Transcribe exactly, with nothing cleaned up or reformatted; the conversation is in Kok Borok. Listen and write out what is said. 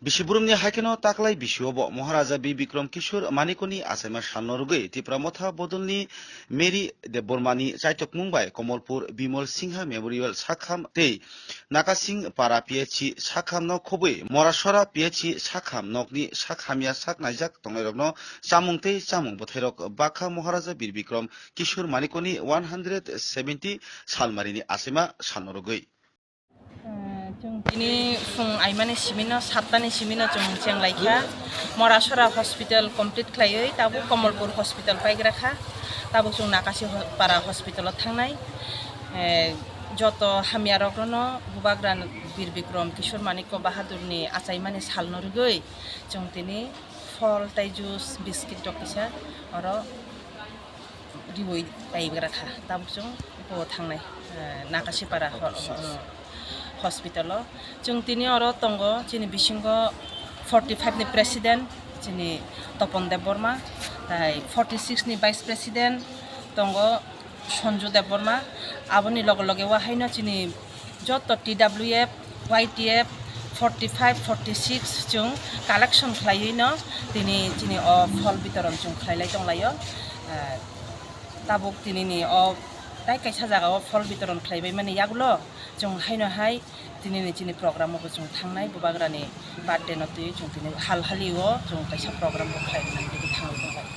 Bisi burumni haikheno taklai bisio bo Maharaja Bir Bikram Kishore Manikoni achaima salno rwgwi Tipra Motha bodolni Mary Debbarmani chaitokmung bai Komolpur Bimal Singha Memorial sakham tei Nakasing Para P H C sakhamno khobwi Morasora P H C sakham nokni sak hamya sak naijak tongnairokno chamung tei chamung bwthairok bakha Maharaja Bir Bikram Kishore Manikoni one hundred seventy salmarini achaima salno rwgwi. Chwng tini phung aimani simino, sattani simino chwng chenglaikha. Morasora hospital complete khlaiwi tabuk Komolpur hospital paigra kha. Tabuk chwng Nakasi ho-, para hospital-o thangnai. Eh, joto hamyarokno Bubagra Bir Bikram Kishore Manikya Bahadurni achaimani salno rwgwi chwng tini phol tei juice, biscuit rok kisa oro riwi paigra kha. Tabuk chwng bo thangnai, eh, Nakasipara ho-, ho-, hospital-o. Chwng tini oro tongo chini bisingo forty five ni president chini Topon Debbarma, tai forty six ni vice president tongo Sonju Debbarma. Aboni loge loge o haino chini joto T W F, Y T F forty five, forty six chwng collection khlaiwi no tini chini o phol bitoron chwng khlailai tonglaio. Ah, tabuk tinini o tai kaisa jaga o phol bitoron khlaibai mani yagulo chwng haino hai tinini chini program o bo chwng thangnai Bubagrani birthday no twiwi chwng tini hal hali o chwng kaisa program bo khlai mani thangwi tonglai.